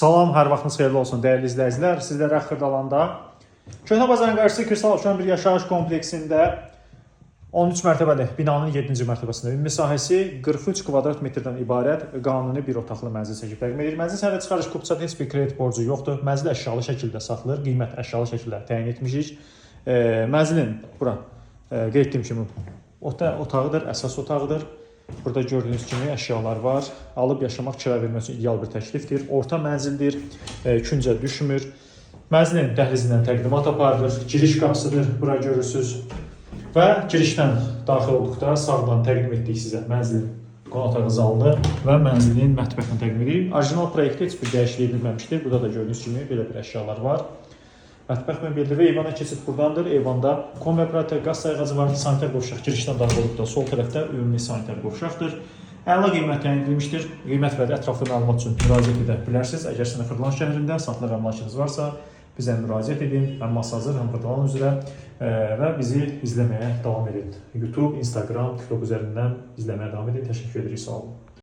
Salam, hər vaxtınız xeyirli olsun dəyərli izləyicilər. Sizlərə Xırdalanda Köhnə Bazarın qarşısı Kristal Abşeron bir yaşayış kompleksində 13 mərtəbəli binanın 7-ci mərtəbəsində ümumi sahəsi 43 kvadrat metrdən ibarət qanuni bir otaqlı mənzil çəkib təqdim edirik. Mənzil sənəd çıxarış kupçada heç bir kredit borcu yoxdur. Mənzil əşyalı şəkildə satılır, qiymət əşyalı şəkildə təyin etmişik. Mənzilin bura qeyd etdiyim kimi otağıdır, əsas otağıdır. Burada gördüyünüz kimi əşyalar var. Alıb yaşamaq, kira vermək üçün ideal bir təklifdir. Orta mənzildir, küncə düşmür. Mənzilin dəhlizindən təqdimat aparılır. Giriş qapısıdır, bura görürsüz. Və girişdən daxil olduqda sağdan təqdim etdik sizə mənzilin qonaq otağı zalını və mənzilin mətbəxini təqdim edirik. Orijinal proyektdə heç bir dəyişiklik edilməmişdir. Burada da gördüyünüz kimi belə bir əşyalar var. Mətbəx mebeli və eyvana keçid burdandır. Eyvanda kombi aparatı, qaz sayğacı var, sanitar qovşaq girişdən daxil olduqda sol tərəfdə ümumi sanitar qovşaqdır. Əla qiymət təyin edilmişdir. Qiymət və ətraflı məlumat üçün müraciət edə bilərsiniz. Əgər sizin Xırdalan şəhərində satılıq əmlakınız varsa, bizə müraciət edin. Həm Masazır, həm Xırdalan üzrə və bizi izləməyə davam edin. YouTube, Instagram, TikTok üzərindən izləməyə davam edin. Təşəkkür edirik. Sağ olun.